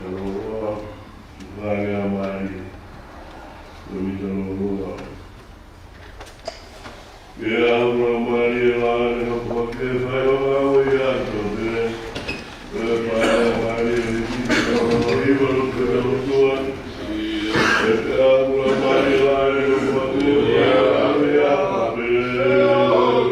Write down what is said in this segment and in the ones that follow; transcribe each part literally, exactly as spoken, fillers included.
Loloa, Tuʻa Ngeʻa Mālie, Lomita Loloa. Ke ʻalu Mālie, lele hopo ke fai ʻo ngāue ʻi he ʻaho ni. Ke fai Mālie, Lomita Loloa, Iva Lomita Loloa. Ke ʻalu Mālie, lele hopo ke fai ʻo ngāue ʻi he ʻaho ni.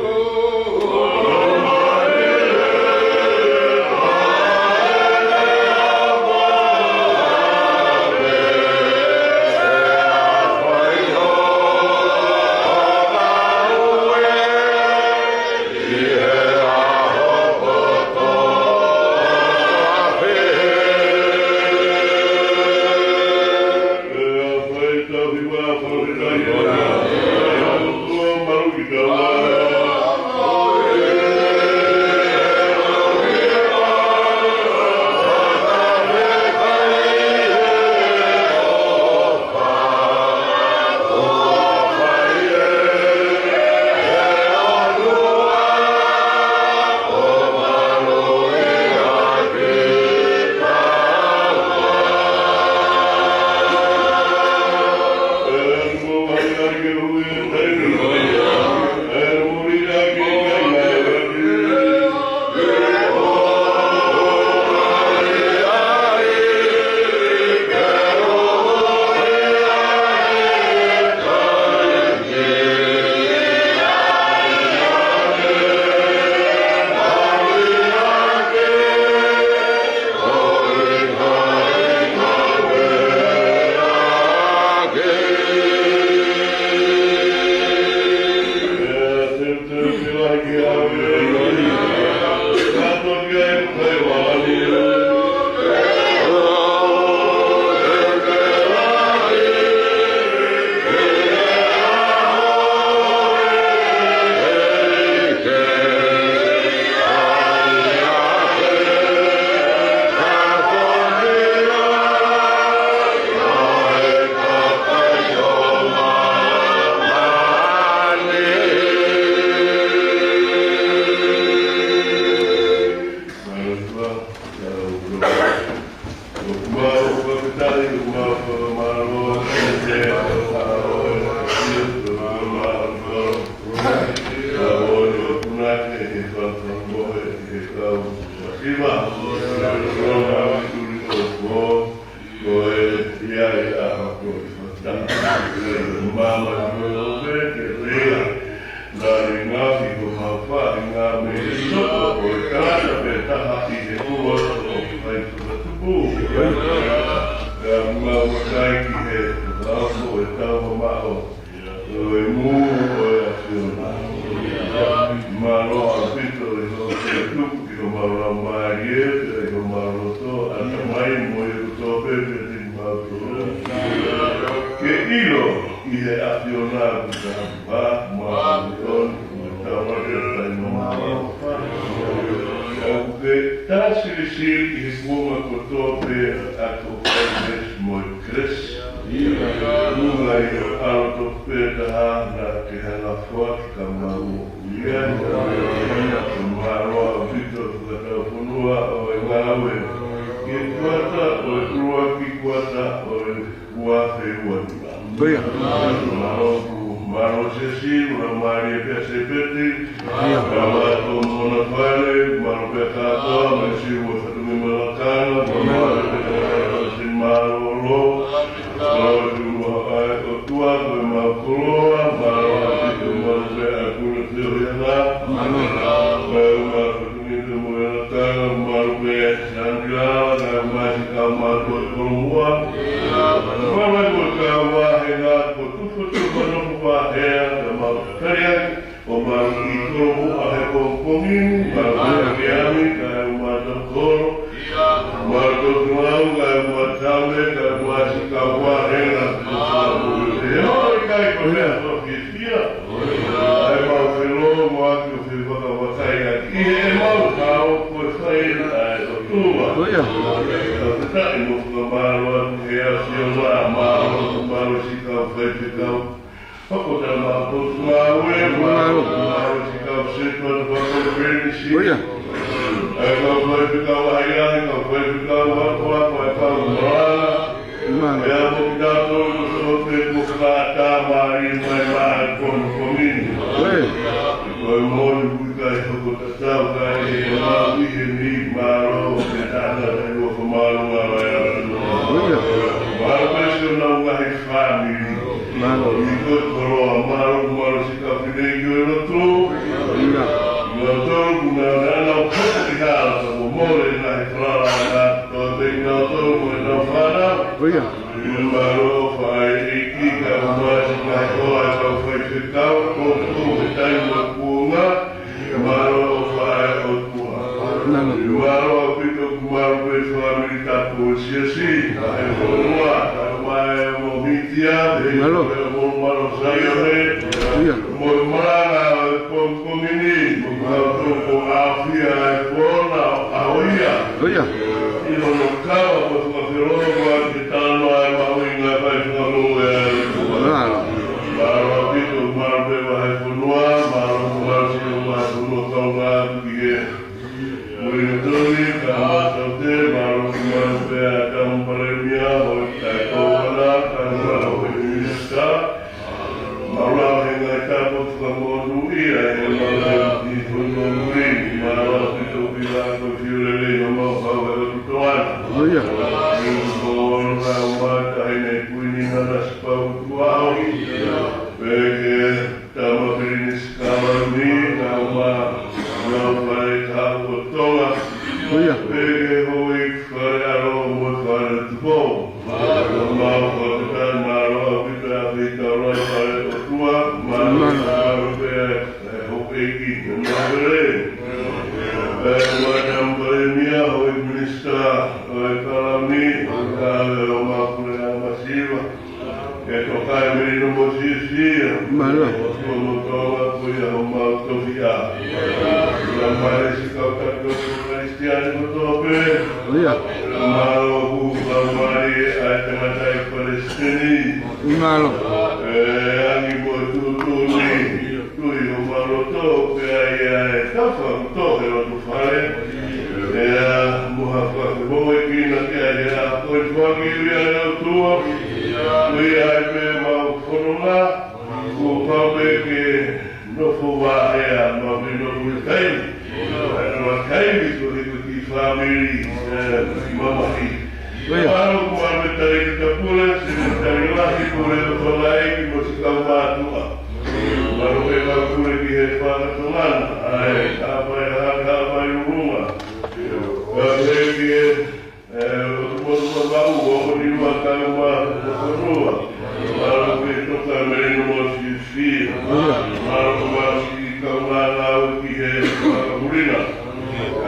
Naʻe ngaahi ko mau faʻahinga mei he soto ʻo e tangata pē taha ʻi he ʻuluaki ʻo e fai fakatupu. Pea mau kai ki he fakaafe ʻo e tau mamaʻo ʻo e mui ʻo e ʻAfiona. Mālō ʻaupito ʻi hoʻo tuku ki homau laumālie, pea ʻi homau loto, ʻatamai mo e kotoa pē pea tini mau tō. Ke ʻilo ʻi he ʻAfiona ʻoku ta hapa, mālō tonu, mo e tau ake ʻa e taimi mālō. Ka ʻoku ke tā silisili ʻi he kuonga kotoa pē ʻa e ʻato, Christmas mo e Christmas. Nunga ʻi he ʻAlo tofu pē taha naʻa ke hanga foaki kia mau ʻo ia. Mālō ʻaupito fakatau fonua ʻo e ngāue. Ki he kuata ʻo e ʻuluaki kuata ʻo e ua afe ua nima. Ko ia. Mālō, mālō siasi, ʻuluaki mālie pē ʻa Sepeti. Ia. Mālō ʻa Tōmona Fale, mālō pē kātoa, mālō siasi ʻo e fatongia mo e lakanga, mālō pē kātoa, mālō mālō. Mālō ʻa e ʻOtua, ko e mau koloa, mālō ʻaupito, mālō pē ʻa e kula te o ia nā. Mālō. Mālō ʻa e fatongia mo e lakanga, mālō pē ʻa e Sandra, kae ʻumaʻā siʻi kau mātuʻa ʻi Kolomuʻa. Mālō ʻa e kau vāhenga, ko Tufotufa, Nofovahea, kae ʻumaʻā Kaliaki, ʻo mālō ʻi Kolomuʻa he pongipongi ni, mālō ʻa Miami, kae ʻumaʻā Tokolo, mālō Tokungaʻu, kae ʻumaʻā Tame, kae ʻumaʻā siʻi kau vāhenga, he ʻoku ʻikai ko e meʻa ʻoku fiefia. ʻA e mau felō, mo ʻaki ʻo fevakavakai ʻaki ʻi he mau hao ko e fai ʻa e ʻOtua. Ko ia. Tau te taʻi mo fakamālō atu he ʻAfiona, mālō, mālō siʻi kau faifekau. Hoko tā mau Potungāue, mālō, mālō siʻi kau setuata fakakonifelenisi. Ko ia. ʻA e kau faifekau ʻahiʻahi, kau faifekau akoako, ʻa e kau fāmili. Mālō. ʻI he koloa, mālō, mālō siʻi kau fineʻeiki ʻo e lotu. ʻIo. Nautolu kuo nau nau hoko ki hala, ka kuo mole e ngaahi falala, naʻa tau tei nautolu mo ʻenau fānau. ʻIo. Mālō ʻofa ʻa e ʻEiki, kae ʻumaʻā siʻi ngaahi hoa ʻa e kau faifekau, ko e taimi mo e kuonga. Mālō ʻofa ʻa e ʻOtua. Mālō. Mālō ʻaupito, mālō pē fāmili tapu ʻo e siasi, ʻa e fonua, kae ʻumaʻā e ongo mītia, he mālō. Ko e ongo mālō Saione, ʻIo. mo e malanga ʻo e pongipongi ni, mo e kau toko ʻafia e pona, ʻa ia. ʻIo. ʻI hono kava mo e fakafelongoaki ke talanoa e mahuʻinga fai fakamoʻui ʻa e ʻOtua. Mālō. Mālō ʻaupito, mālō pē vahefonua, mālō, mālō siʻi vahefonua kaungā atu ki he Uelingatoni, kae ʻumaʻā Saute, mālō, mālō pē ʻa e Tama Palēmia, ʻo e kakai Tonga, kae ʻumaʻā e Minisitā, mālō he ngaahi tāpuaki fakamonūʻia, ʻi he mālō ʻi he fonua muli, mālō ʻaupito ki he lākou fiu lelei ʻo mau hau he lotu Tonga. ʻIo. ʻIo, ko e kaungā taʻahine Kuini Nanasipauʻu Tuʻahoe. Pea ki he Tama Pilinisi Kalauni, kae ʻumaʻā ʻenau fale Kaʻu ʻo Tonga. ʻIo. Pea ki he houʻeiki Fale ʻAlo mo e Fale Tupou. Mālō, mālō fakataha, mālō ʻaupito ʻa e kau Laumālie ʻo e ʻOtua, mālō, mālō. Mālō pē ʻa e houʻeiki, mālō pē. Pea ki he Tama Palēmia, houʻeiki Minisitā ʻo e Kalauni, kae ʻumaʻā Puleʻanga Masiva. Ke toka e Melino mo Siusiu. Mālō. ʻOtua mo Tonga ko ia homau tofiʻa. Laumālie siʻi kau taki ʻo e Kalisitiane kotoa pē. ʻIo. Mālō ʻoku laumālie ʻa e tangataʻeiki palesiteni. Mālō. ʻE angi mo e tuʻutuʻuni. Tui homau loto, pea ʻi ai e tafa kuo toʻo he loto fale. Pea mo ha fakafemoʻuekina ke ʻi ai e ʻaho ko eni fakaʻilonga ʻa e ʻOtua. Ko ia ai pē mau fononga, kuo pau pē ke nofo vāhea, mau ke nofo ʻi he taimi. ʻA e taimi ko eni ko e kiʻi fāmili, ē, mamahi. Mālō, mālō e Talēkita Pule, Sekelitali Lahi, Pule ʻo e Fanga ʻEiki mo siʻi kau mātuʻa. Mālō pē kau pule ki he fanga tokanga, ʻa e hapai, hapai ʻulunga. Kae pehē ki he, ē, ʻOtu Motu Vavaʻu, ʻo ʻOniua Kauma, ʻo Fonua. Mālō pē Toka Melino mo Siusiu. Mālō, mālō siʻi kau ngāue ki he fakapuleʻanga.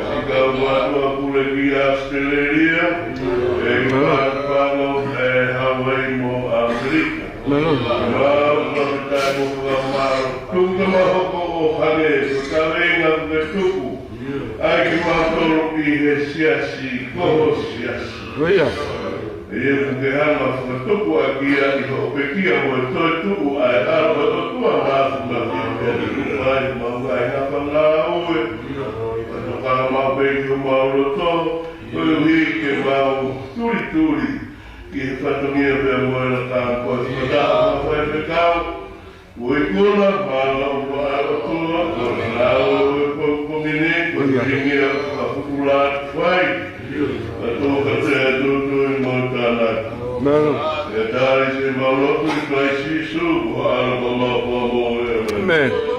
Siʻi kau mātuʻa pule ki ʻAositelēlia, ʻe ki Mālō. Pāpanga, ʻe Hauaiʻi mo ʻAmelika. Mālō. Mālō, mālō, mālō, mālō. Tuku ke mau hoko ʻo hangē ko e kaveinga kuo ke tuku ʻaki kimautolu ʻi he siasi, ko ho siasi. ʻIo. ʻIo, kuo ke hanga ʻo fakatupu ʻaki ia ʻi hoʻo pekia mo e toetuʻu ʻa e ʻAlo ʻo e ʻOtua Māfimafi, pea tuku mai homau ngaahi ngāue, fakatokanga maʻu pē ki homau loto, koeʻuhi ke mau tulituli ki he fatongia pea mo e lakanga ko e fakataha ʻa e faifekau, ʻo e kula, mālō ʻa e ʻOtua, ko e ngāue ʻo e pongipongi ni, ko e ʻIo. Hingia ʻa e fufula fai, ka tō ka te atu tui mo tānaki. Mālō. ʻE tali siʻemau lotu ʻia Kalaisi Sīsū, ko e ʻAlo ko homau Fakamoʻui. ʻĒmeni.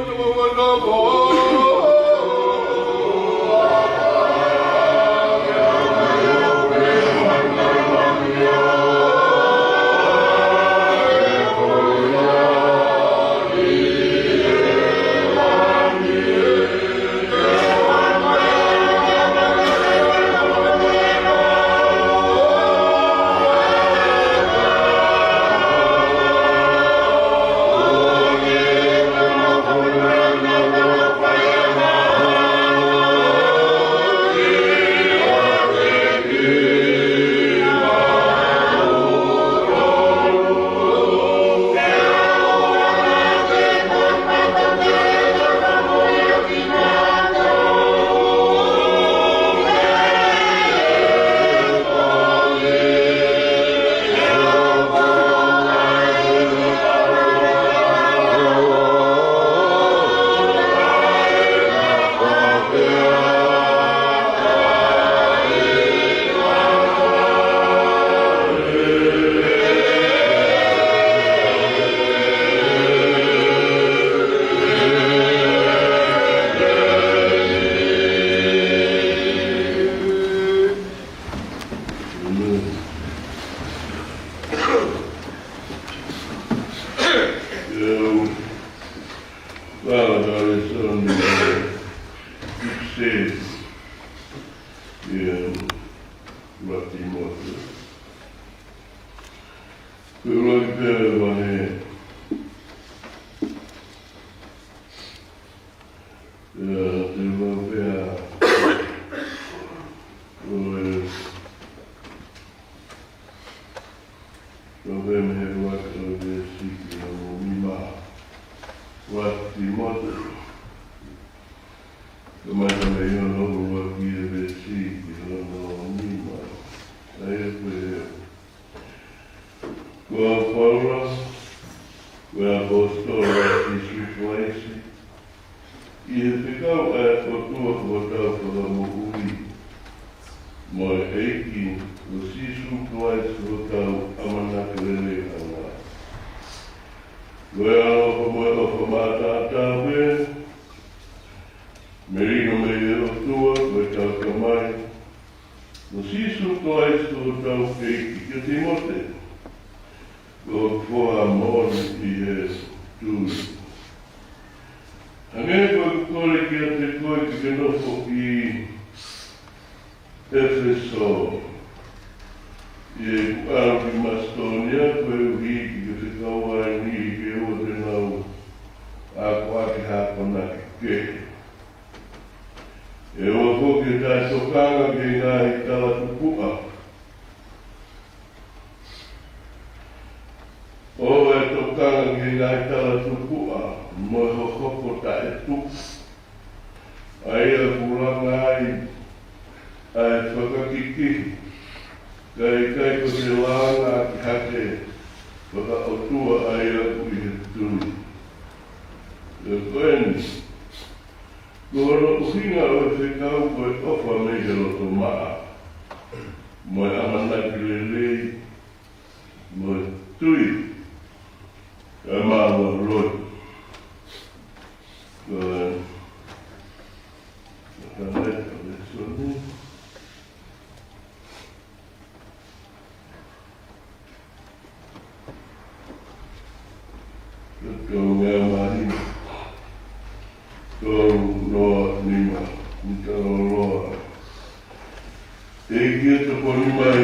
Ua ki pea ua he. Ia, te ua pea. Ua. Ua pea mei he ua ki he veesi ki he nima. Ua Tīmote. Kamata mei hono ua ki he veesi ki hono nima. ʻA ia ko e Ko au Paula, ko e ʻaposetolo ʻa Sīsū Kalaisi, ʻi he fekau ʻa e ʻOtua ko hotau Fakamoʻui, mo e ʻEiki ko Sīsū Kalaisi ko hotau ʻamanaki lelei ʻaʻana. Ko e ʻaloʻofa mo e ʻofa maʻataʻatā pē, melino mei he ʻOtua ko ʻetau Tamai, mo Sīsū Kalaisi ko hotau ʻEiki, kia Tīmote, ko hoku foha moʻoni ʻi he tui. Hangē ko ʻeku kole kiate koe ke ke nofo ʻi ʻEfesō, ʻi heʻeku ʻalu ki Masitōnia, koeʻuhi ke ke fekau ai e niʻihi ke ʻoua te nau akoʻaki ha akonaki kehe. ʻOua foki ʻe taʻetokanga ki he ngaahi talatupuʻa. ʻOua ʻe tokanga ki he ngaahi talatupuʻa mo e hohoko taʻetuku, ʻa ia ʻoku langa ai ʻa e fakakikihi, kae ʻikai ko e langa ʻaki hake fakaʻotua ʻa ia ʻoku ʻi he tui. Pea ko eni, ko hono ʻuhinga ʻo e fekau ko e ʻofa mei he loto maʻa, mo e ʻamanaki lelei, mo e tui, ʻa e māʻulalo. Ko e, ko e, ko e, ko e, Tau meʻa mai. Tau noa nima, ni tau loa. ʻEiki ē, tokoni mai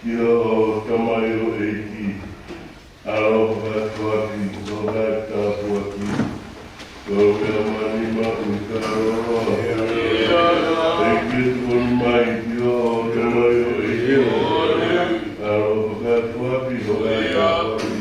ki hoʻo tamaioʻeiki ki he ʻaloʻofa fakaʻaufuli, ʻo e tāpuaki. Tau meʻa mai, ni tau loa. ʻEiki ē, tokoni mai ki hoʻo tamaioʻeiki ki he ʻaloʻofa fakaʻaufuli, ʻo e tāpuaki.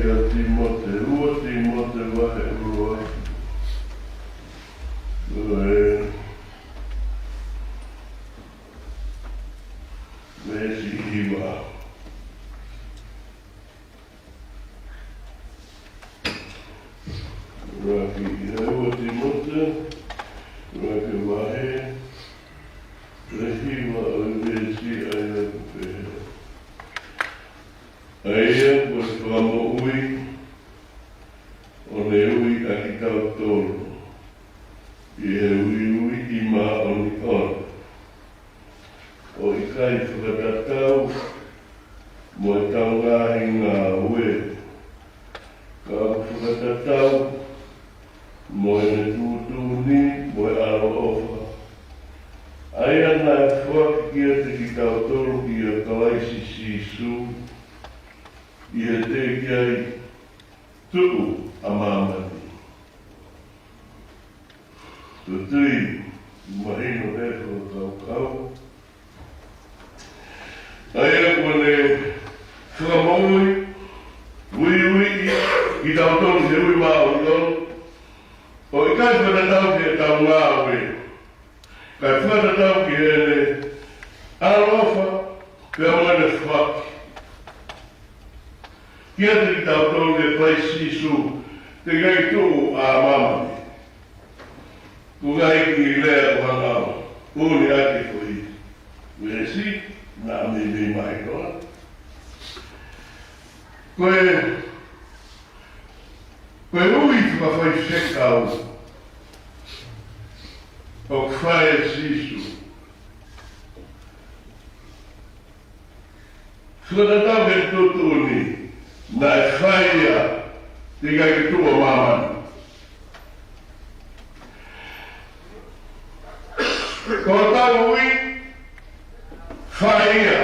Ua Tīmote, ua Tīmote vahe ʻuluaki. Ko e veesi hiva. ʻUluaki, ʻa e ua Tīmote, ʻuluaki vahe, veesi hiva ʻo e veesi ʻa ia ʻoku pehē: ʻA ia kuo fakamoʻui, ʻo ne ui ʻa kitautolu ʻi he uiuiʻi māʻoniʻoni, ʻIkai fakatatau mo ʻetau ngaahi ngāue, ka ʻoku fakatatau mo ʻene tuʻutuʻuni mo e ʻaloʻofa, ʻa ia naʻe foaki kiate kitautolu ʻia Kalaisi Sīsū, ʻi he teʻeki ai tuʻu ʻa māmani. Ko e tui, mahino he fakakaukau, ʻa ia kuo ne fakamoʻui, uiuiʻi kitautolu he ui māʻoniʻoni, ʻo ʻikai fakatatau ki heʻetau ngāue, kae fakatatau ki heʻene ʻaloʻofa, pea mo ʻene foaki kiate kitautolu ʻia Kalaisi Sīsū, teʻeki ai tuʻu ʻa māmani. Ko e ngaahi kiʻi lea ʻoku hanga ʻo ʻunuʻi ʻaki e foʻi veesi, naʻa mei mei mai kola. Ko e, ko e ui fakafaifekau ʻoku fai ʻe Sīsū, fakatatau ki he tuʻutuʻuni naʻe fai ia, teʻeki ai ke tuʻu ʻa māmani. Ko hotau ui, fai ia,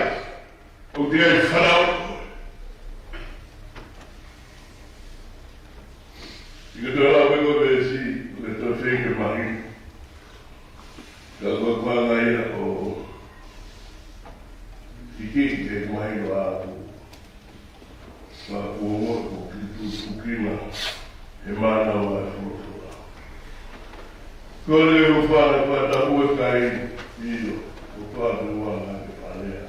ʻoku teʻeki ai fanauʻi. ʻI he toe lau pē ko e veesi, ʻoku toe feinga ke mahino. Ka ko e kuonga ia ʻoku ʻikai ke mahino ʻaʻaku. Ka ko e ʻoku kiʻi tuʻutuʻuni he mana ʻo e folofola. Ko e leʻo fale fata ue kai io, ko e fata ua ngā ke fale a.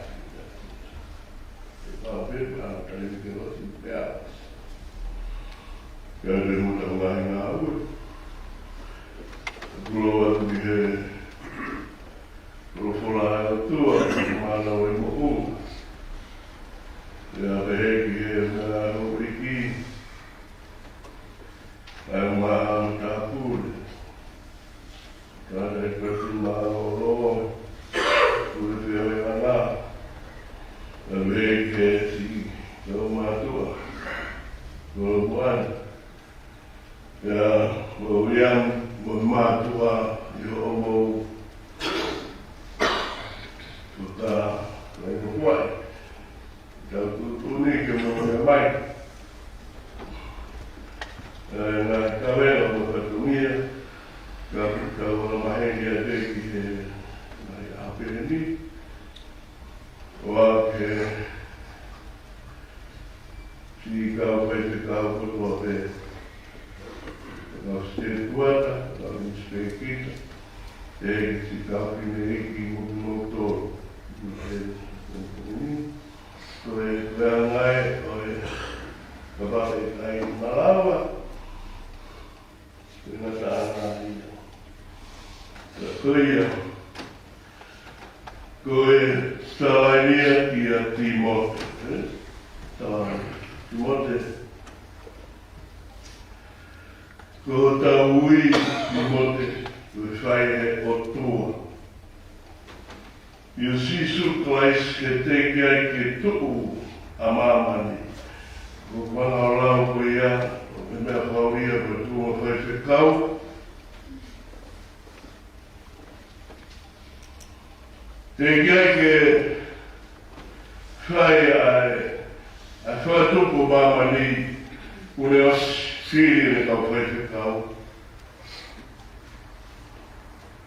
E pau pē, pau taimi ke ʻosi pē ʻa. Ka te muta ngaahi ngāue. Kulo atu ki he folofola ʻa e ʻOtua, mana ʻo e moʻunga. Pea pehē ki he ngaahi houʻeiki, ʻa e maama tāpule. Ka te pasi mālōlō, pule pea ʻo e ana. Ka mei he siʻi kaumātuʻa, ko Luana. Pea mo Uiani, mo e mātuʻa ʻi hoʻomou tuʻa, mai no kuai. Tau tuʻutuʻuni ke mou meʻa mai. ʻE, ngaahi kaveinga mo e fatongia, ka tau ʻoua maheni ʻa e ki he ngaahi ʻaho pehē ni, ʻo aʻu ki he siʻi kau faifekau kotoa pē. Kau sitetuata, kau inspekita, ʻe siʻi kau fineʻeiki mo kimoutolu. Ko e, ko e, ko e anga ē ʻo e kapau ʻe ʻikai malava, ko e ngataʻanga ia. Ko ia, ko e talaʻi ia kia Tīmote, ē? Talaʻi, Tīmote, ko hotau ui Tīmote, ko e fai ʻe he ʻOtua ʻia Sīsū Kalaisi ke teʻeki ai ke tuʻu ʻa māmani. Ko e fanga lau ko ia, ko e meʻa fau ia, ko e tuʻunga faifekau. Teʻeki ai ke fai ʻa e, ʻa e fakatupu ʻo māmani, ʻoku ne ʻosi fili ʻene kau faifekau.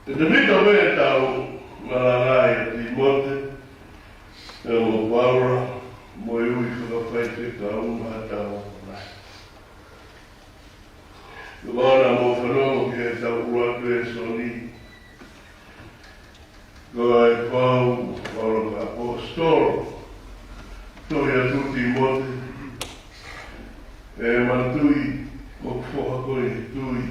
ʻE te mita me tau malanga ʻia Tīmote, ʻia mo Paula, mo e ui fakafaifekau ma tau nai. Ko e mana mo fanongo ki he tau ua ke soni. Ko e pau, Paula ka ʻaposetolo. Tohi atu Tīmote. ʻE manatuʻi, ʻoku foha koe he tui.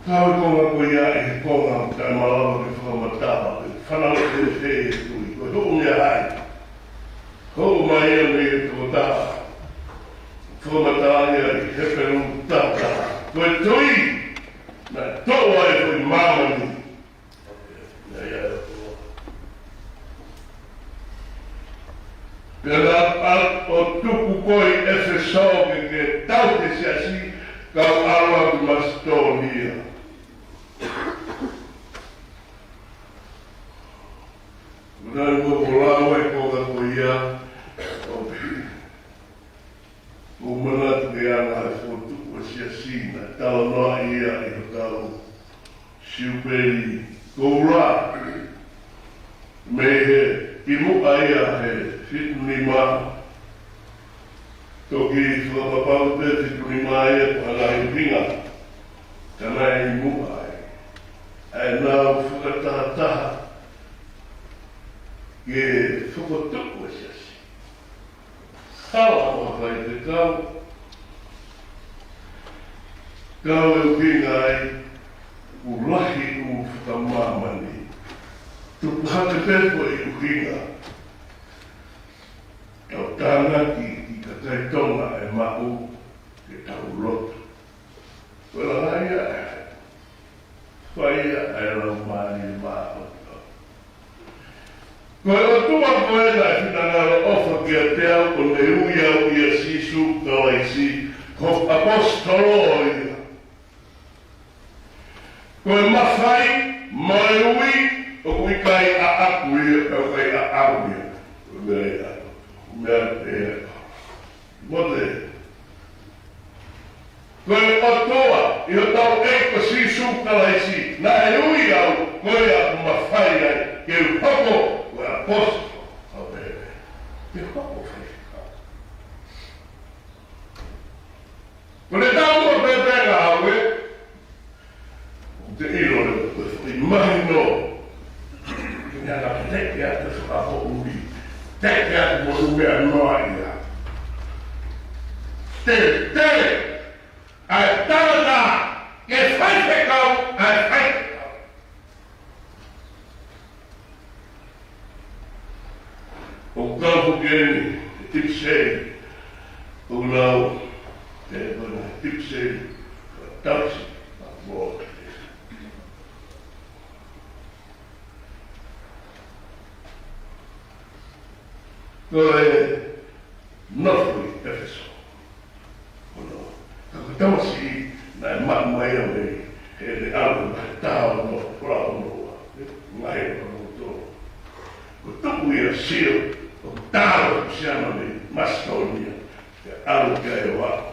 Kau e konga ko ia ʻi he konga, taʻe malava ke fakamatala, ke fanauʻi he tui. Ko e hoʻo meʻa ai. Hoʻo mai ia mei he tokotaha. Fakamatala ia ʻi he pelu tata. Ko e tui, naʻe toʻo ai ko e māmani. Naʻe ʻi ai e ʻOtua. ʻi ʻEfesō ke ke tauhi e siasi, kau ʻalu au ki Masitōnia. Manatu ko e lau ʻa e konga ko ia, ʻo pehē, ʻoku ou manatu ki he anga e fokotuʻu ʻo e siasi naʻe talanoaʻi ia ʻi hotau Siupeli Koula. Mei he kimuʻa ia he fitu nima, toki fakapapau pē fitu nima ia ko e ngaahi ʻuhinga, ka naʻe ʻi muʻa ai ʻa ʻenau fakatahataha ke fokotuʻu e siasi. Hala mo e faifekau, kau e ʻuhinga ai ʻoku lahi ʻū fakamāmani. Tupu hake pē ko e ʻuhinga, tau tānaki ki he kakai Tonga e maʻu ke tau lotu. Ko e langa ia e fai ʻa e Laumālie Māʻoniʻoni. Ko e ʻOtua ko ē naʻe finangalo ʻofa kiate au ʻo ne ui au ʻia Sīsū Kalaisi, ko e ʻaposetolo ia. Ko e mafai mo e ui ʻoku ʻikai ʻaʻaku ia, ʻoku ʻikai ʻaʻau ia. Ko e meʻa ia, ko e meʻa ia. Mote. Ko e ʻOtua ʻi hotau ʻEiki ko Sīsū Kalaisi, naʻe ui au, ko ia ʻoku mafai ai ke u hoko ko e ʻaposetolo. Amen. Ke hoko faifekau. Ko e tau ua pē pē ngā ue, te ʻilo le, ko e foʻi mahino. Ke ne ana teke atu e fakapoʻuli. Teke atu mo e meʻa noa ia. Te, te, ʻa e tangata, ke faifekau, ʻa e faifekau. ʻOku kau foki eni, e tipiseli, ʻoku lau, e kona tipiseli, tausi, a mo. Ko e nofo ʻi ʻEfesō. Ono, ka ko e tamasiʻi naʻe maʻu mai ia mei he ʻEne ʻAlo, naʻe taha ono, fala ono ua, ʻe, ngaahi ono tolu. Ko e tuʻu ia ʻo sio, ʻo talo ʻa Siana mei Masitōnia, ke ʻalu ki ai ʻo aʻu.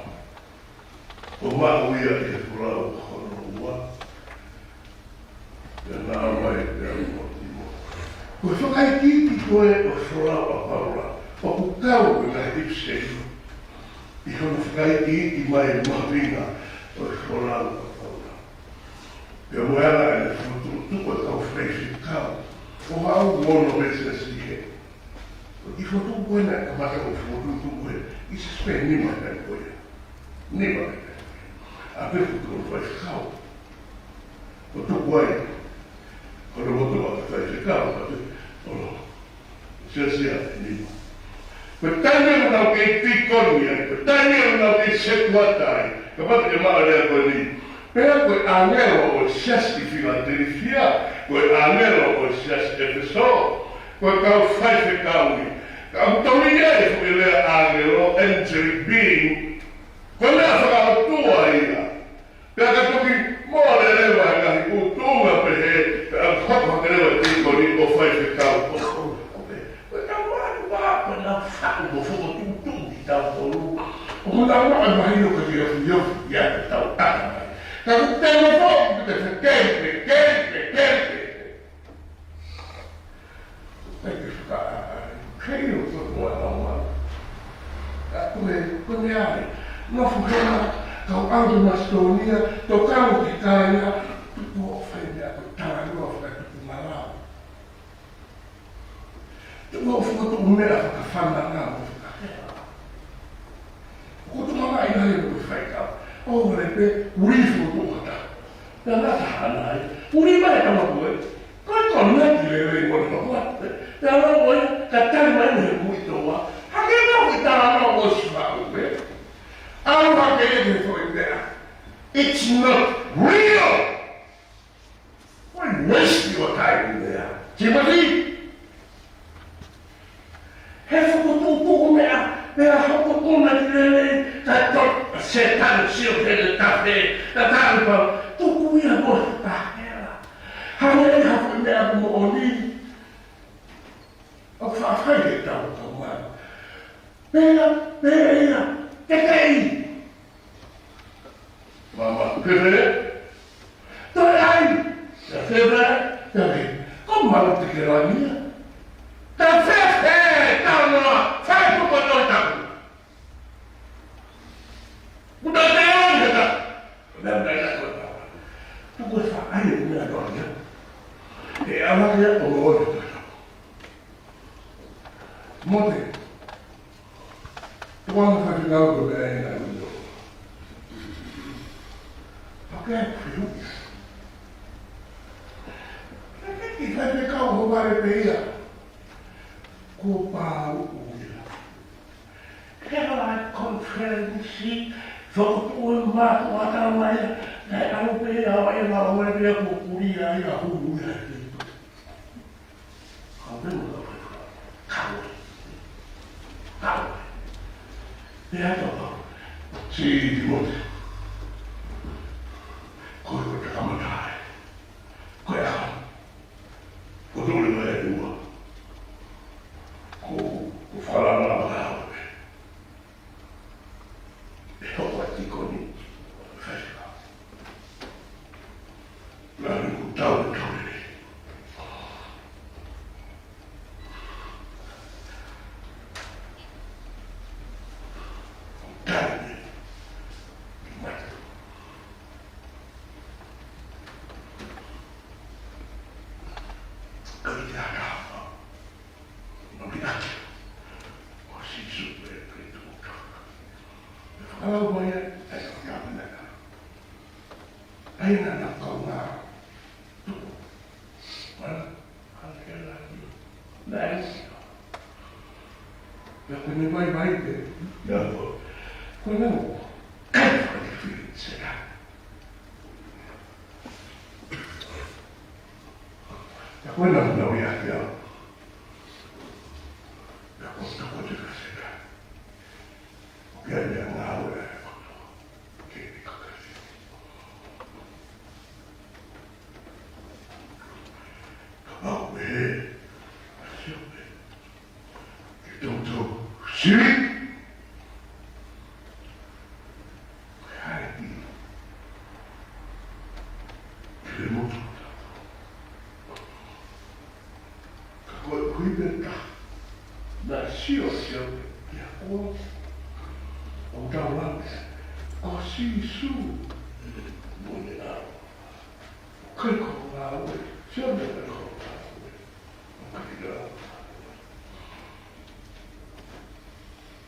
ʻO maʻu ia ʻi he folau hono ua. Pea naʻa mai pea mo Timote. Ko e fakaikiiki ko ē ʻo e folau ʻa Paula, ʻoku kau ko e ngaahi tipiseli ʻi hono fakaikiiki mai e mahuʻinga ʻo e folau ʻa Paula. Pea mo e ala ʻene fokotuʻutuʻu e kau faifekau, ʻo aʻu ki he ono mei he siasi hē. ʻOku fokotuʻu ko ē naʻe kamata ʻo fokotuʻu ko ē, ʻi he siasi pē nima he taimi ko ia. Nima he taimi ko ia. ʻA pē fokotuʻu faifekau. ʻO tuku ai. Ko e motuʻa ko e faifekau, ko e, ʻo, siasi ʻe nima. Ko e taimi ʻoku nau kei tīkoni ai, ko e taimi ʻoku nau kei setuata ai, kapau te ke maʻu e lea ko eni. Pea ko e ʻāngelo ʻo e siasi ʻi Filatelifia, ko e ʻāngelo ʻo e siasi ʻi ʻEfesō, ko e kau faifekau ia. Ka ʻoku tonu ia e foʻi lea ʻāngelo, angelic being, ko e lea fakaʻotua ia. Pea ka toki mole leva e ngaahi ʻū tuʻunga pehē, pea ʻoku hoko hake leva e tīkoni ʻo faifekau. Ko e tau anu ā, ko e nau faʻu mo fokotuʻutuʻu kitautolu. ʻOku nau ʻai mahino ka ke ofi ofi ia ke tau ʻata mai. Ka ko e tau foʻi, ko e te fekeli, fekeli, fekeli, fekeli. Thank you for that. Kei o ko ko a lau ma. Ka ko e, ko e meʻa ai. Nofo hena, kau ʻalu ki Masitōnia, tau kau ki kāinga, tuku ʻo fai meʻa ko e talanoa fakatupu malao. Tuku ʻo fokotuʻu meʻa fakafananga mo fakahela. Ko e tō mamaʻi nai ʻo e faifekau. ʻO le pē, ui fokotuʻu hata. Pea ngata hana ai. Ui mai tama ko ē. Ko e konaki lelei mo le tokua. Pea lau ko ē, ka tali mai mo e kui toa. Hake na ui tala na ʻo sifa ʻo pē. ʻAlu hake e te foʻi meʻa. It's not real. Why waste your time there? Timothy? He fokotuʻutuʻu meʻa, pea hoko kona moʻoni, ʻoku faʻa fai ʻe he tau tau mai. Pea, pea ia, tekeʻi. Mama, pea, pea. Toe ai, pea, pea, pea, pea. Ko malu te ke lania. Ka fefe, tau noa, fai tuko no taku. Kuta te ai, kata. Kuta te ai, kata. Tuko sa ai, kuta te ai. E ala ia o lo o te tata. Mote. Tuanga ka te lau ko te ai na ulo. Pake fiu. Pake ki fai te kau ho vale pe ia. Ko pau uia. He ala conference, so ko e ma ko ata mai, na alu pe ia, e ma o e pe ko kuria ia hu ia. Kau pē mo kau pē. Kau. Kau. Pea tau kau. Si Timote. Ko e ko te kamata ai. Ko e aha. Ko tole mai e ua. Ko, ko falala la. E hoko ʻa e tikoni. Fai. Nani ku tau tau e. Tau e. Mata. Kai te ata. Nani ake. Ko Sīsū pē, pē tuku. Fakalau mai ai, ai ko te ata. Ai na na kau na. Tuku. Mana? Kau ke la. Nai. Ia ko ne mai mai te. Ia ko. Ko na mo. Kai fai fili se la. Ia ko na mo ia ia. Ia ko na ko te ka se la. Ke ne ngāue. Ke ne kakasi. Kapau ʻe, ʻa Siope, ke toutou sili. Ko e hā e ʻilo? Ke le motu. Ka ko e kuipe ka. Naʻe sio Siope ki he ʻOtua. ʻO tau lau. Ko Sīsū. Mo ne lau. Kai ko ngāue, Siope kai ko ngāue. Kai ngāue.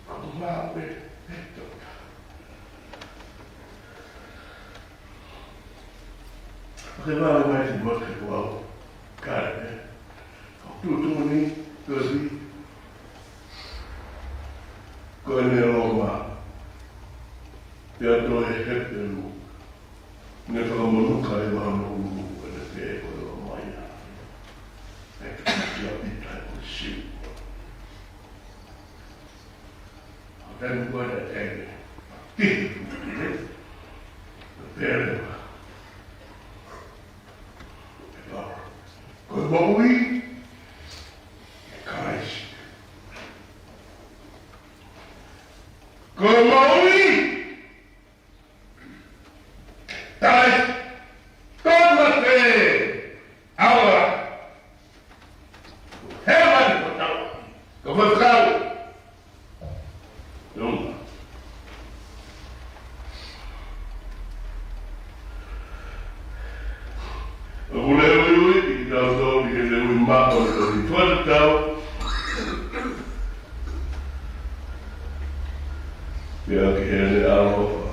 Ko ngāue, e toka. Ke ngāue mai si maka ko au. Kai, e. Tuʻutuʻuni, tohi. Ko ʻene Loma. Pea toe Hepelū. Ne fakamonū ka e vā no ulu, ʻene pē ko e Loma ia. ʻE te kia pita ko Siu. ʻA tanu ko e te te. Ki, ki, ki, ki. Pele. Ko e moʻui. Kalaisi. Ko e moʻui. Kalaisi. Ko e mate. Aua. He mani ko tau. Ko fakau. Nunga. ʻOku leuiui, ʻi he tau tau, ʻi he leuiui maʻo, ʻi he tau tau. Pea ki heʻene ʻaloʻofa.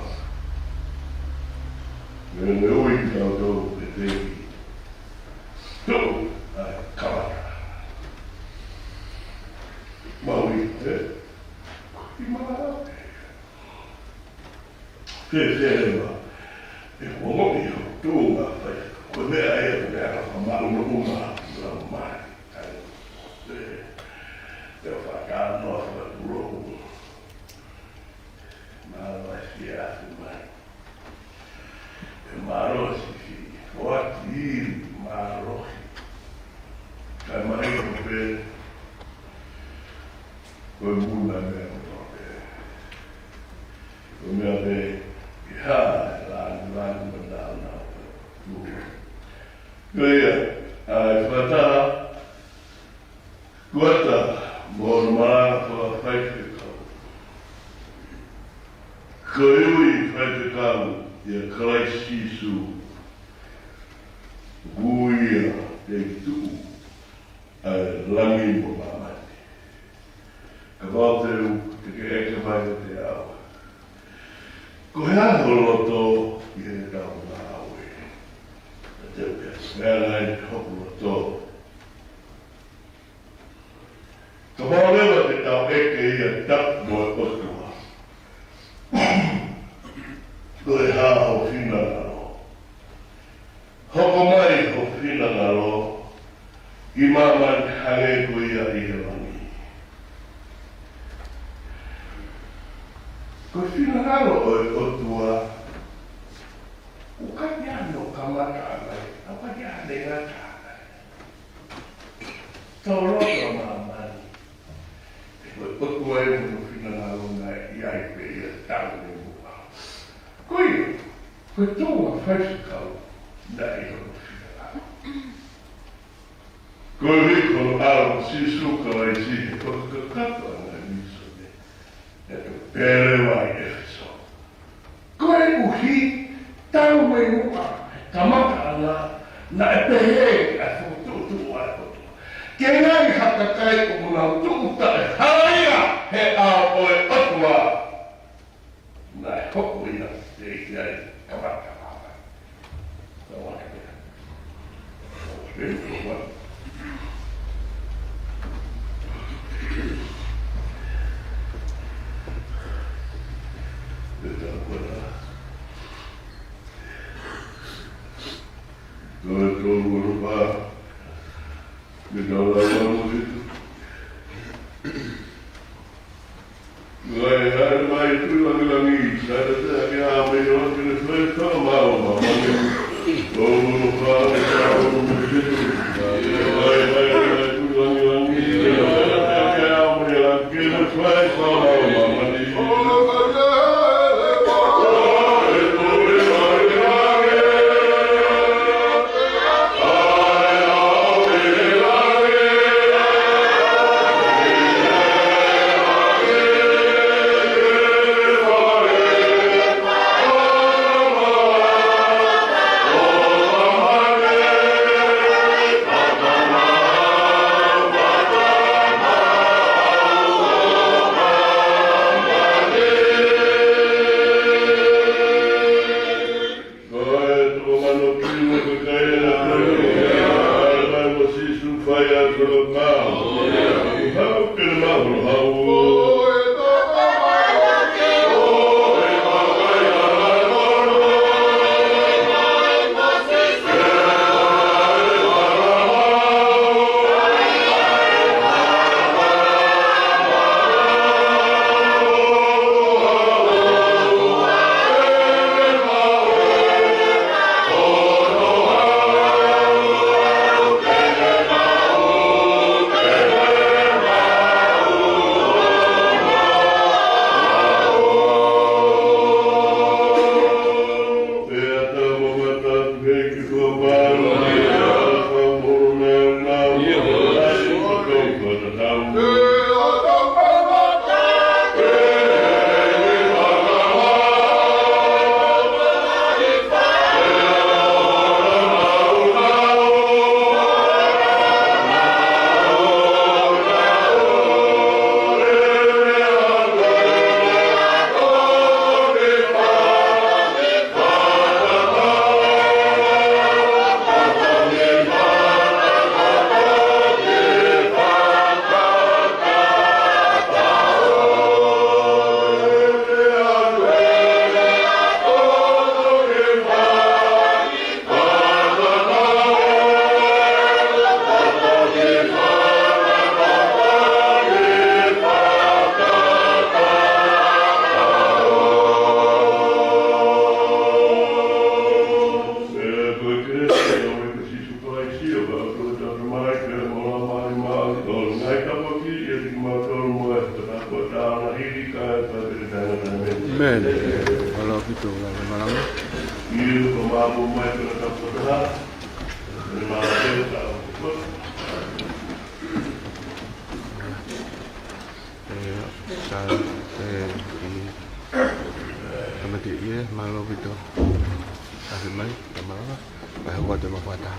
Pea leuiui, ʻi he tau tau, ʻi he teki. Tuʻu, ʻai, kamata. Maui, ē? ʻI mala. Ke, ke, ema. ʻE, ko mo i ho tūnga, fai. Ko e meʻa ia, ko e meʻa ka fakamoʻoni ʻoku ma, ʻoku ma. ʻAi, ē, ʻe fakatano, fakatulou. Mālō e fiefia mai. ʻE mālō e siʻi, ʻoatu e mālohi. Mahino pē, ko e muna meʻa kotoa pē. Ko e meʻa pē, ʻi he hā, lāngilangi, lāngilangi mo e nāunau. Ko ia, ʻa e fakataha, kuata mo hono malanga fakafaifekau. Ko e ui faifekau ʻia Kalaisi Sīsū, ʻoku ia te ne tuku ʻa e langi mo māmani. Kapau te u, te ke ʻeke mai kiate au, ko e hā ho loto ʻi heʻetau ngāue? Te u pehē, ko e hā nai hoku loto? Kapau leva te tau ʻeke ia, tau mo e ʻOtua, ko e hā ho finangalo? Hoko mai ho finangalo ki māmani hangē ko ia ʻi he langi. Ko e finangalo ʻo e ʻOtua, ʻoku ʻikai ke ʻi ai hano kamataʻanga, ʻoku ʻikai ke ʻi ai hano ngataʻanga. Tau loto ʻa māmani. Ko e ʻOtua ia mo hono finangalo naʻe ʻi ai pē ia talu mei muʻa. Ko ia, ko e tō ʻa e faifekau naʻe ʻi hono finangalo. Ko e ui ko hono ʻAlo ko Sīsū Kalaisi he fakakakato ʻa e ngaahi mīsone, naʻe toki pehē leva ʻi ʻEfesō. Koeʻuhi, talu mei muʻa he kamataʻanga, naʻe pehē ʻa e fokotuʻutuʻu ʻa e ʻOtua, ke ʻi ai ha kakai ʻoku nau tuʻu taʻehalaia he ʻao ʻo e ʻOtua. Naʻe hoko ia teʻeki ai kamataʻanga. Tau ake pē. Tō la le malanga. Iu ko mapu mai ko la tapu taha. Le malanga. Ē, sa, ē, i, tamati ie, mālō ʻaupito. Afe mai, ta malanga. Mai hoko atu e mafuata.